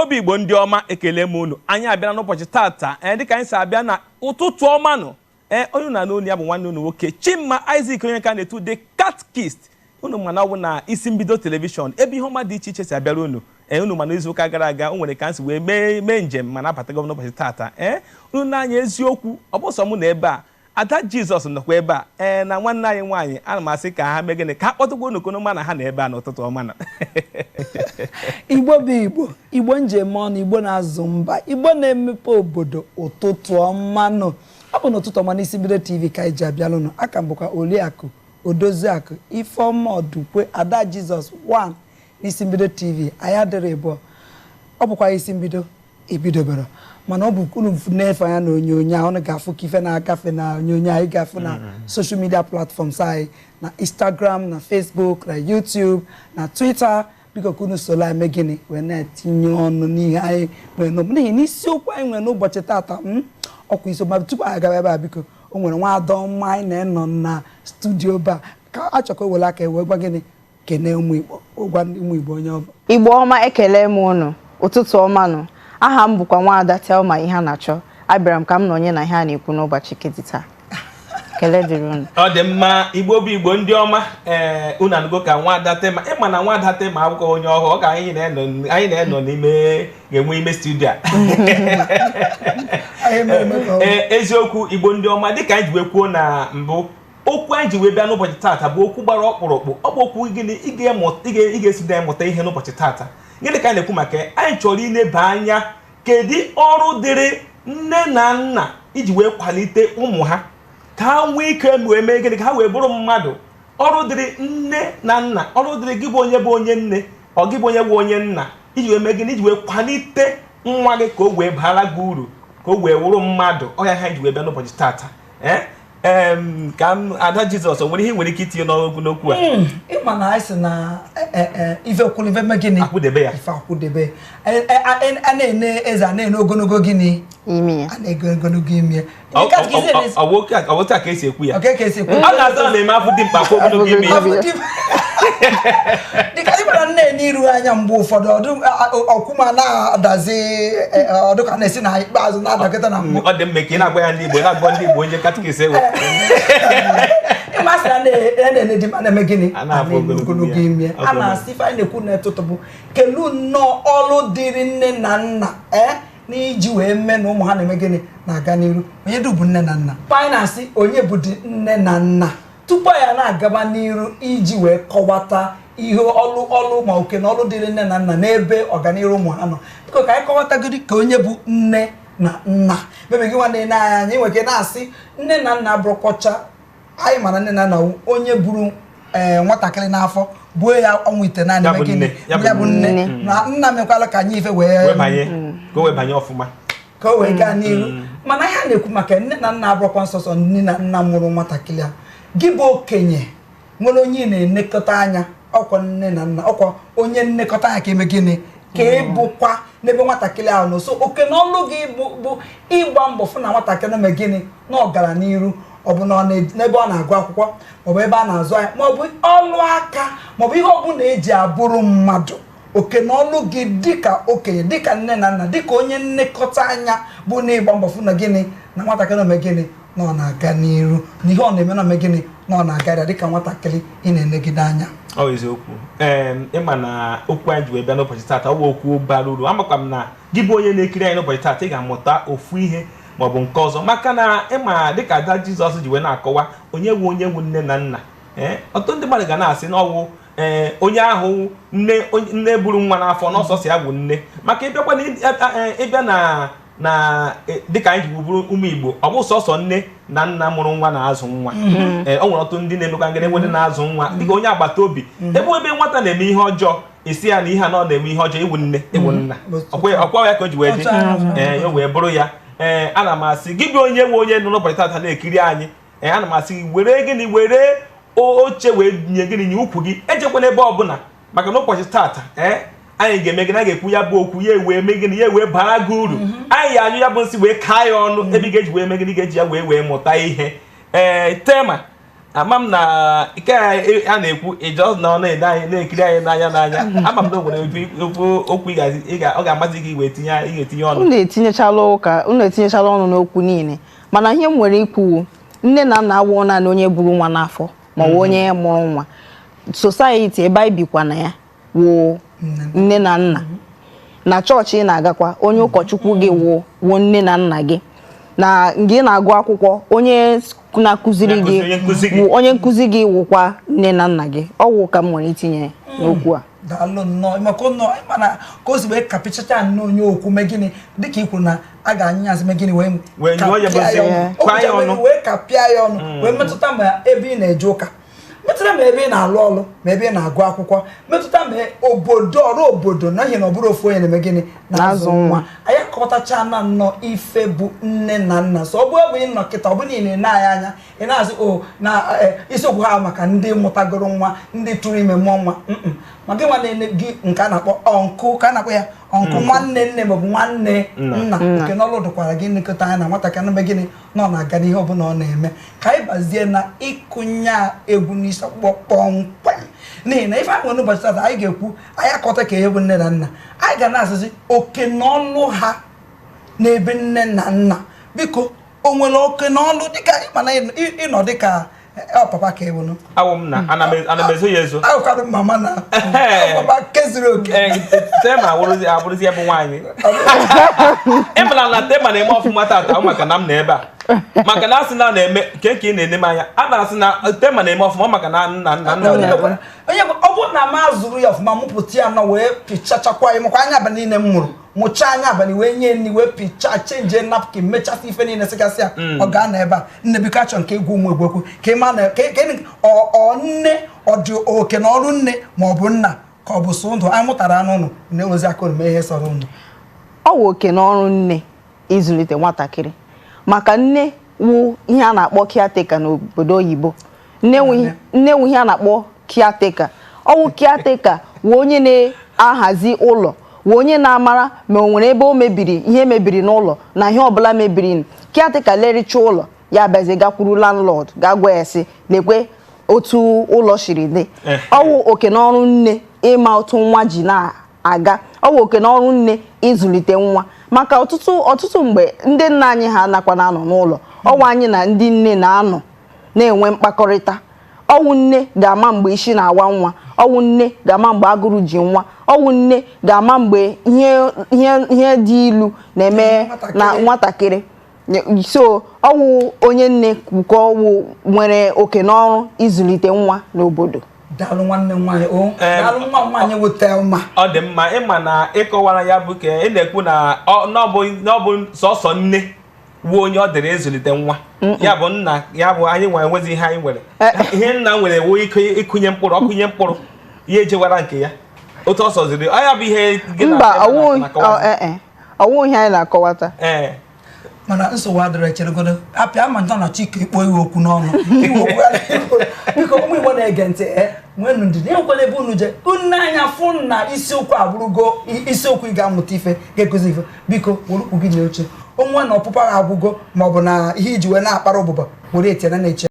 Igbo bụ Igbo, ndị ọma, ekele m unu. Anyị abịala n'ụbọchị tata, ee, dịka anyị si abịa na ụtụtụ ọma nụ. Ee, onye unu na-anụ ya bụ nwanne unu nwoke Chimma Isaac, onye ka na-etu The Catechist. Unu mana ọ bụ na isi mbido television, ebe ihe ọma dị iche iche si abịara unu. Ee, unu mana izu ụka gara aga o nwere ka nsi wee mee njem, mana abatago m n'ụbọchị tata. Ee, unu na-anya eziokwu, ọ bụ sọ mụ na ebe a, Ada Jizọs nọkwa ebe a, ee, na nwanne anyị nwaanyị. Ana m asị ka ha mee gịnị? Ka ha kpọtụkwa unu kono ma na ha na ebe a n'ụtụtụ ọma na. Igbo bụ Igbo, Igbo njem ọnụ, Igbo na-azụ mba, Igbo na-emepe obodo, ụtụtụ ọma nụ. Ọ bụ n'ụtụtụ ọma n'isi mbido TV ka anyị ji abịalụnụ. Aka m bụkwa Oliakụ Odoziakụ Ifeọma Ọdụkwe Ada Jizọs 1 n'isi mbido TV. Anyị adịrị ịbụọ, ọ bụkwa isi mbido ebidobere, mana ọ bụ unu na-efe anya na onyonyo a, unu ga-afụ ka ife na-agafe na onyonyo anyị ga-afụ na social media platforms anyị, na Instagram, na Facebook, na YouTube, na Twitter. Biko, ka unu soro anyị mee gịnị? Wee na-etinye ọnụ n'ihe anyị nwere n'ụbọchị, n'ihi n'isiokwu anyị nwere n'ụbọchị tata m ọkwa iso. Ma tupu anyị agawa ebe a, biko, o nwere nwa ada ọma anyị na-enọ na studio ebe a ka a chọkọ were aka wee gwa gịnị, kene ụmụ Igbo, gwa ụmụ Igbo onye ọ bụ. Igbo ọma, ekele m unu, ụtụtụ ọma nụ. Aha m bụkwa nwaada Telma ihe a na-achọ. Abịara m ka m nọnye na ihe a na-ekwu n'ụbọchị kịtị taa. Ekele dịrị unu. Ọ dị mma. Igbo bụ Igbo, ndị ọma, ee, unu anụgo ka nwaada Tema. Ịma na nwaada Tema abụkwa onye ọhụụ, ọ ka anyị na-enọ n'ime ga-enwe ime studio a. Anyị mere eme ka ọ Ee, eziokwu, Igbo ndị ọma, dịka anyị ji wee kwuo na mbụ, okwu anyị ji wee bịa n'ụbọchị tata bụ okwu gbara ọkpụrụkpụ. Ọ bụ okwu gịnị? Ị ga-esi na emụta ihe n'ụbọchị tata. Gịnị ka anyị na-ekwu maka ya? Anyị chọrọ ileba anya kedu ọrụ dịrị nne na nna iji wee kwalite ụmụ ha ka ha nwee ike wee mee gịnị? Ka ha wee bụrụ mmadụ. Ọrụ dịrị nne na nna, ọrụ dịrị gị bụ onye bụ onye nne, ọ gị bụ onye bụ onye nna, iji wee mee gịnị? Iji wee kwalite nwa gị ka o wee bara gị uru, ka o wee wụrụ mmadụ. Ọ ya ha ji wee bịa n'ụbọchị tata. Ee, ka m Ada Jizọs, o nwere ihe ị nwere ike itinye n'okwu a? Ịma na anyị sị na ife kwuru ife mee gịnị? Akwụdebe ya. Ife akwụdebe. A na-ene eze, a na-ene ogologo gịnị? Imi ya. A na-ego ogologo imi ya. Ọ bụ otu a ka esi ekwu ya? Oke ka esi ekwu. A na-asa na-eme afọ dị mkpa kwa ogologo imi ya. Afọ dị. Dịka ị mara nne n'iru anya, mgbe ụfọdụ ọdụ ọkwụma na-adazi, ọdụ ka na-esi na ikpeazụ na-adakọta na mbụ. Ọ dị mma ka ị na-agwa ya ndị Igbo, na-agwa ndị Igbo onye catechist ewe. Ịmasị na na-ene dị mma na-eme gịnị? A na-afụ A na-ene ogologo ogologo imi imi ya. a na-asị ife anyị na-ekwu n'ụtụtụ bụ kelu nnọọ ọrụ dịrị nne na nna, ee, n'iji wee mee na ụmụ ha na-eme gịnị? Na-aga n'iru. Onye du bụ nne na nna? Anyị na-asị onye bụ di nne na nna? Tupu anyị na-agaba n'iru iji wee kọwata ihe ọlụ ma oke na ọlụ dịrị nne na nna n'ebe ọganiru ụmụ ha nọ, biko, ka anyị kọwatagodi ka onye bụ nne na nna. Mebe gị nwanne na anyị, anyị nwere ike na-asị nne na nna bụrụkọcha. Anyị mara nne na nna wụ onye buru, ee, nwatakịrị n'afọ, buo ya ọnwa 9. Ya bụ Eme gịnị? nne, ya bụ Ya bụ nne. Nne. Na nna mekwala ka anyị ife wee wee banye, ka o wee banye ọfụma, ka o wee gaa n'iru. Mana ihe a na-ekwu maka nne na nna abụrụkwa nsọsọ nne na nna mụrụ nwatakịrị a. Gị bụ okenye nwere onye ị na-enekọta anya, ọkwa nne na nna, ọkwa onye nnekọta anya ka eme gịnị? Ka ị bụkwa n'ebe nwatakịrị ahụ nọ. So oke na ọlụ gị bụ ịgba mbọ fụ na nwatakịrị mee gịnị? Na ọ gara n'iru. Ọ bụ na ọ n'ebe ọ na-agụ akwụkwọ, maọbụ ebe a na-azụ ahịa, maọbụ ọlụ aka, maọbụ ihe ọbụla eji abụrụ mmadụ, oke na ọlụ gị dịka okenye, dịka nne na nna, dịka onye nnekọta anya, bụ na ịgba mbọ fụ na gịnị? Na nwatakịrị ome gịnị? Na ọ na-aga n'iru na ihe ọ na-eme, na ome gịnị? Na ọ na-aga ya dịka nwatakịrị ị na-enegide anya. Ọ eziokwu. Ee, ịma na okwu anyị ji wee bịa n'ụbọchị taata, ọ bụ okwu bara uru. Amakwa m na gị bụ onye na-ekiri anyị n'ụbọchị taata, ị ga-amụta ofu ihe maọbụ nke ọzọ, maka na ịma dịka Ada Jizọs ji wee na-akọwa onye wu onye wu nne na nna. Ee, ọtụtụ ndị mmadụ ga na-asị na ọwụ, ee, onye ahụ nne nne buru nwa n'afọ n'ọsọ si ya bụ nne. Maka ịbịakwa na ịbịa na dịka anyị ji bụrụ ụmụ Igbo, ọ bụ sọsọ nne na nna mụrụ nwa na-azụ nwa. Ee, o nwere ọtụtụ ndị na-emekwa ngịrị, enwe ndị na-azụ nwa dịka onye agbata obi. Ebe nwata na-eme ihe ọjọọ, isi ya na ihe a na ọ na-eme ihe ọjọọ, iwu nne, iwu nna, ọkwa ya ka o ji wee dị. Ee, ya wee bụrụ ya. Ee, ana m asị gị bụ onye nwe onye nọ n'ụbọchị tata na-ekiri anyị, ee, ana m asị gị were gịnị? Were oche wee nye gịnị? Nye ukwu gị. Ejekwana ebe ọbụla, maka na ụbọchị tata, ee, anyị ga-eme gịnị? Anyị ga-ekwu ya bụ okwu ya ewee mee gịnị? Ya ewee bara gị uru. Anyị ga-anyụ ya bụ nsị wee kaa ya ọnụ ebe ị ga-eji wee mee gịnị? Ga-eji ya wee mụta ihe. Ee, tema Ama m na nke a na-ekwu ịjọ na ọ na-ene anyị na-ekiri anyị n'anya n'anya. Ama m na o nwere okwu ọ ga-amasị gị wee tinye, ị ga-etinye ọnụ. Unu etinyechala ụka, unu etinyechala ọnụ n'okwu niile, mana ihe m nwere ikwu, nne na nna awụ naanị onye buru nwa n'afọ ma ọ bụ onye mụrụ nwa. Society ebe anyị bikwa na ya wụ nne na nna. Na chọọchị ị na-agakwa, onye ụkọchukwu gị wụ nne na nna gị. Na gị na-agụ akwụkwọ, onye na-akụziri gị, onye nkụzi gị wụkwa nne na nna gị. Ọ wụ ka m nwere itinye n'okwu a. Daalụ nnọọ maka nnọọ, mana ka o si wee kapịchacha nnọọ onye okwu mee gịnị, dịka i kwuru na a ga-anyụ azụ mee gịnị, wee kapịa ya ọnụ, wee metụta ma ebe ị na-eje ụka, metụta ma ebe ị na-alụ ọrụ, ma ebe ị na-agụ akwụkwọ, metụta ma obodo, ọrụ obodo, n'ihi na ọ bụrụ ofu onye na-eme gịnị na-azụ nwa. Anyị akọtacha na nnọọ ife bụ nne na nna. So ọ bụ ebe ị nọ kịta, ọ bụ niile na-anya anya ị na-azụ o na isiokwu ha maka ndị mụtagoro nwa, ndị tụrụ ime mụọ nwa, ma gị nwanne gị nke a na-akpọ ọnkụ, ka a na-akpọ ya ọnkụ, nwanne nne maọbụ nwanne nna, nke n'ọlụ dịkwara gị nlekọta anya na nwatakịrị na gịnị nọ na-aga n'ihe ọbụla ọ na-eme. Ka anyị bazie na ịkụnye egwu n'isi ọkpụkpọ kpọmkwem, n'ihi na ife anyị nwere n'ụbọchị tata anyị ga-ekwu, anyị akọta ka ihe bụ nne na nna. Anyị ga na-asịzi oke n'ọlụ ha n'ebe nne na nna. Biko, o nwere oke n'ọlụ dịka mana ịnọ dịka papa ka ewunu? Awụ m na ana m ezo ya ezo. Ahụkwadụ mama na papa kezuru oke. Tema abụrụzi ya bụ nwaanyị. Ịmara na Tema na-eme ọfụma tata maka na m na ebe a, maka na asị na na-eme nke ka ị na-ene m anya, a na-asị na Tema na-eme ọfụma maka na nna nna nna onye ọ bụrụ na m azụrụ ya ọfụma, mụpụta ya nọ wee pịchachakwa ya, makwa anya abalị niile m mụrụ mụchaa anya abalị wee nye nri, wee pịchaa, chenjie napkin, mechasị ife niile, sịgasị ya ọ ga-anọ ebe a. Nne, biko, achọ nke egwu ụmụ egwekwu ka ị ma na ọ nne ọ dị oke na ọrụ nne ma ọ bụ nna, ka ọ bụ sọ ndụ anyị mụtara anụ ụnụ na-ewezi aka ome ihe sọrọ ụnụ. Ọ wụ oke na ọrụ nne ịzụlite nwatakịrị, maka nne wụ ihe a na-akpọ caretaker n'obodo oyibo. Nne wụ ihe a na-akpọ caretaker. Ọ wụ caretaker wụ onye na-ahazi ụlọ, wụ onye na-amara ma o nwere ebe o mebiri, ihe mebiri n'ụlọ na ihe ọbụla mebiri. Caretaker lericha ụlọ ya, bịazie gakwuru landlord, ga-gwa ya sị lekwe otu ụlọ siri dị. Ọwụ oke n'ọrụ nne ịma otu nwa ji na-aga. Ọwụ oke n'ọrụ nne ịzụlite nwa, maka ọtụtụ mgbe ndị nna anyị ha nakwa na-anọ n'ụlọ, ọwụ anyị na ndị nne na-anọ na-enwe mkpakọrịta. Ọwụ nne ga-ama mgbe isi na-awa nwa, ọwụ nne ga-ama mgbe agụrụ ji nwa, ọwụ nne ga-ama mgbe ihe dị ilu na-eme na nwatakịrị. So ọwụ onye nne ka ọwụ nwere oke n'ọrụ ịzụlite nwa n'obodo. Daalụ nwanne m nwaanyị, o daalụ nwa m nwaanyị wụ Telma. Ọ dị mma. Ịma na ịkọwara ya bụ ka ị na-ekwu na ọ bụ sọsọ nne wuo onye ọ dịrị ịzụlite nwa, ya bụ nna ya bụ anyị nwere enwezi ihe anyị nwere. Ihe nna nwere wu ịkụnye mkpụrụ, ọkụnye mkpụrụ ya ejewara nke ya otu ọ sọziri ọ ya bụ ihe. Mba, ọwụ ihe anyị na-akọwata. Ee, mana nsogbu adịrọ, echeregodo apịa ama ntọ na Chike ikpo iwe okwu n'ọnụ. Biko, ụmụ Igbo na-ege ntị, nwenu ndidi, enwekwala ebe unu je unu anya fụ na isiokwu abụrụgo isiokwu ị ga-amụta ife, ga-ekuzi ife. Biko, were ukwu gị nye oche onwe na ọpụpa agwụgo, maọbụ na ihe iji wee na-akpara ụbụba were etinye na na-eche.